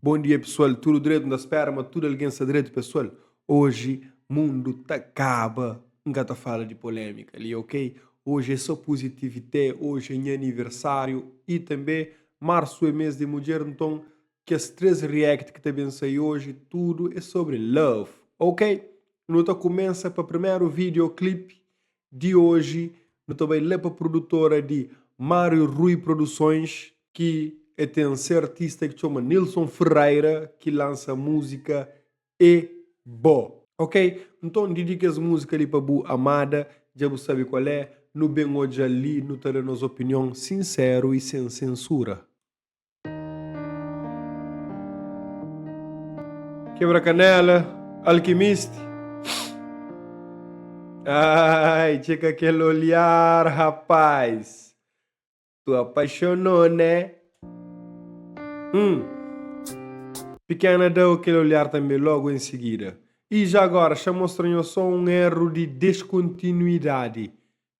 Bom dia pessoal, tudo dretu? N ta spera ma tudo algen sta dretu pessoal. Oji mundu ta kaba, N ka ta fala di polémika li, ok? Oji é só positivité, oji é nha aniversário e tanbê marsu é mês di mudjer, nton kes 3 react ki ta ben sai oji tudo é sobri love, ok? Nu ta kumesa pa primeru videoclip di oji nu ta bai la pa produtora di Mário Rui Produções ki e ten se artista ki txoma Nilson Ferreira ki lansa múzika É Bo. Ok, nton didika es múzika li pa bu amada, dja bu sabe kual é, nu ben odja-l li nu ta da nos opinion sinseru i sen sensura. Kebra kanela, alkimisti. Ai, txeka kel olhar, rapaz. Tu apaixonou, né? Hum. Pikena da-u kel olhar tanbê logu en sigida. I já agora, xa mostra nho só un erru di deskontinuidadi.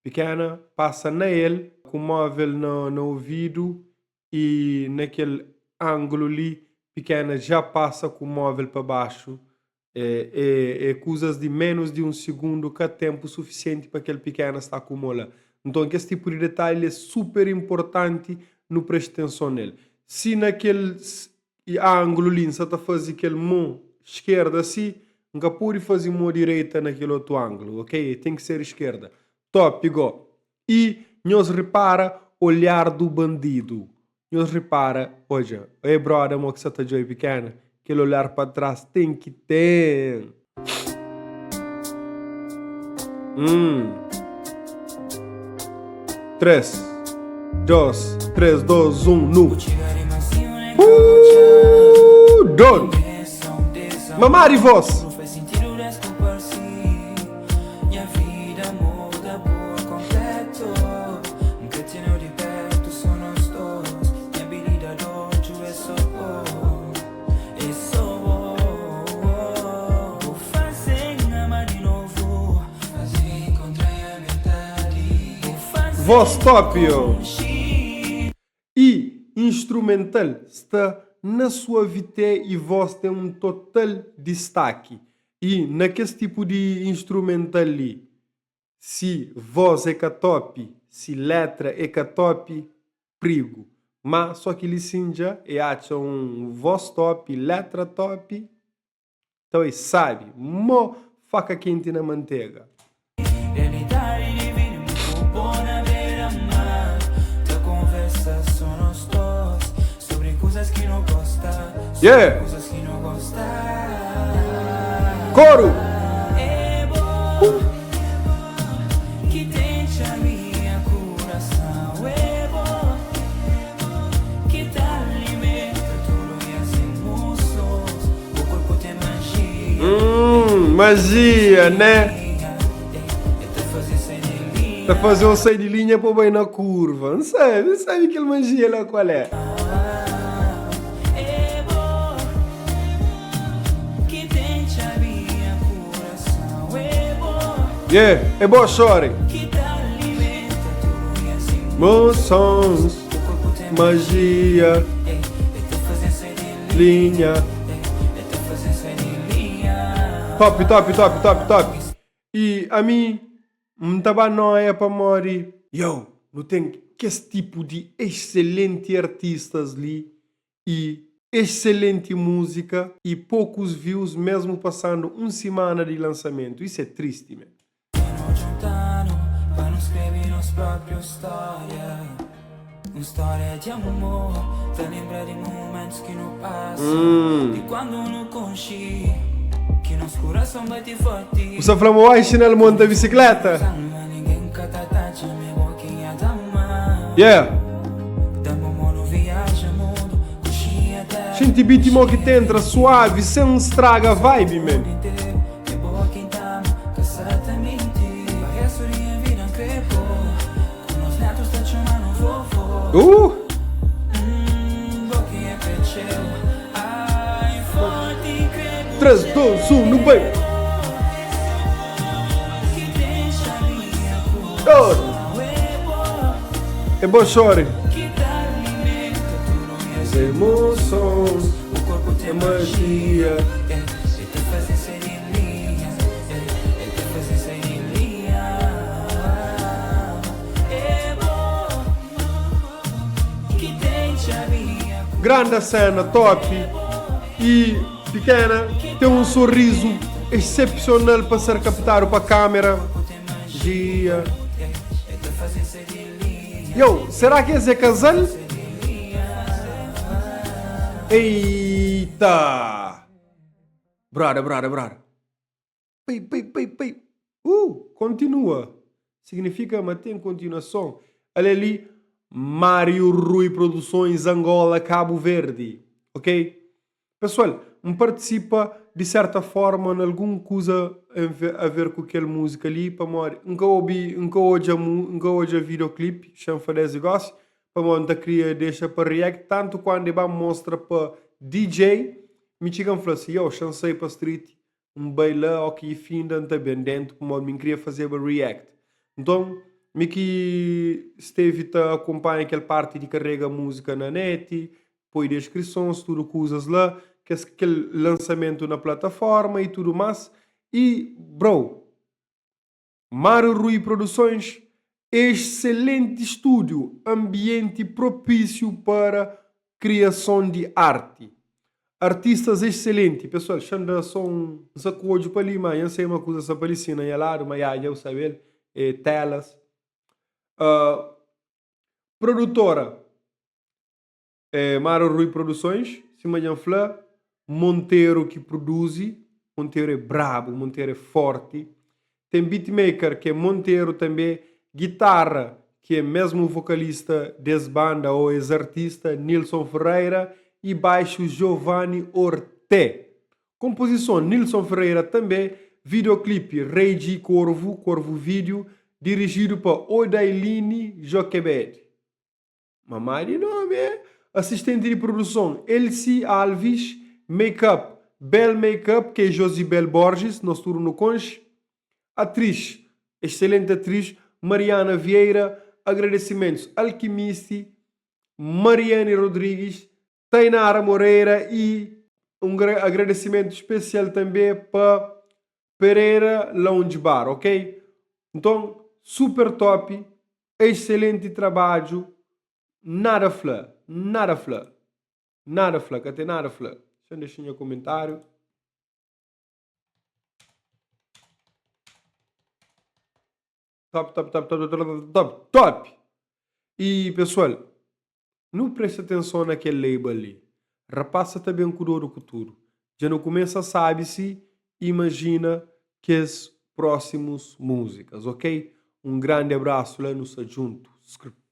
Pikena pasa na el, ku móvel na na ovidu I na kel angulu li pikena ja pasa ku movel pa baxu. E kuzas di menus di un sigundu ka tenpu sufisienti pa kel pikena sta ku mo la. Nton kes tipu di detalhi li e super inportanti nu presta tenson nel. Si na kel angulu li N sa ta fazi kel mon skerda si, N ka podi fazi mo direita na kel otu angulu, ok? E ten ki ser skerda. Top go! I nhos ripara olhar do bandido Nhos ripara, odja, Ei broda mo ki sa ta djobe pikena Kel olhar pa tras ten ki ten Hum 3, 2, 3, 2, 1, nu Uuh dodu Mamá di vos. Voz top yo. E instrumental sta na suavité e voz tem um total distaki. E na kes tipo di instrumental li si voz é ka top, si letra é ka top, prigu. Ma so ki li sim dja e atxa um voz top, letra top. Ta bai sabi mo faka kenti na mantega. Yeah! Koru! Hum, magia, né? Ta faze um sai di linha pa bai na curva. N sabe, n sabe kel magia lá qual é. Yeah, é bo shorty. Emoções, magia, linha. Top, top, top, top, top. E ami N ta ba noia pamodi yo, nu ten kes tipu di excelenti artistas li e excelente música e poucos views mesmo passando um semana de lançamento isso é triste man. Bu sa fla ma oji xinel monta bicicleta? Yeah. Xinti beat mo ki t'entra suavi sen straga vibe man. Uh! 3, 2, 1, nu bai! É bo shorty. As emoções. É magia. Granda cena top e pikena tem um sorriso excepcional pa ser captado pa câmera. Gia. Yo, será que esse é casal? Eita! Brother, brother, brother. Pai, pai, pai, pai. Uh, continua. Significa ma tem continuação. Olha ali, Mário Rui Produções, Angola, Cabo Verde. Ok? Pessoal, N partisipa di serta forma na algun kuza a ver ku kel múzika li pamodi N ka obi, N ka odja N ka odja videoclip, xa-m fla des gosi, pamodi N ta kria dexa pa react, tantu kuandu e ba mostra pa DJ, mi txiga N fla si, yo, xa-m sai pa street, N bai la o ki finda N ta ben dentu pamodi mi N kria fazeba react. Nton, mi ki stevi ta akunpanha kel parti di karega múzika na net, poi deskrisons, tudu kuzas la, kes kel lansamentu na plataforma i tudu más. I bro, Mário Rui Produções, excelente estúdio, ambiente propício para criação de arte. Artistas excelente. Pessoal, xa-m da só um saku odju pa li, ma nha sei ma kuza sa pa li sim na nha ladu, ma ya, dja bu sabe el, é telas. Uh, produtora, É Mário Rui Produções, sima dja N fla, Monteiro ki produzi, Monteiro é brabu, Monteiro é forti. Ten beatmaker ki é Monteiro tanbe, guitarra ki é mesmu vokalista des banda ô es artista, Nilson Ferreira, y baixu Giovanni Orté. Konpozison, Nilson Ferreira tanbe, videoclip, Rei G Corvo, Corvo Video, dirijidu pa Odailini Joquebed. Mamá di nomi é Asistenti di produson, Elsie Alves, Make-up, Bel Make-up, ki é Josibel Borges, nos tudu nu konxe, Atris, exselenti atris, Mariana Vieira, Agradesimentus, Alkimisti, Mariane Rodrigues, Tainara Moreira y un agradesimentu spesial tanbe pa Pereira Lounge Bar, ok? Nton, super top, excelente trabadju, nada fla, nada fla, nada fla, ka ten nada fla. Xa-m dexa nha komentariu. Top, top, top, top, top, top, top! E pessoal, nu presta atenson na kel label li. Rapaz sa ta ben ku dodu ku tudu. Dja nu kumesa sabi si imagina kes próximos músicas, ok? Um grande abraço la nu sta djuntu. Skrp.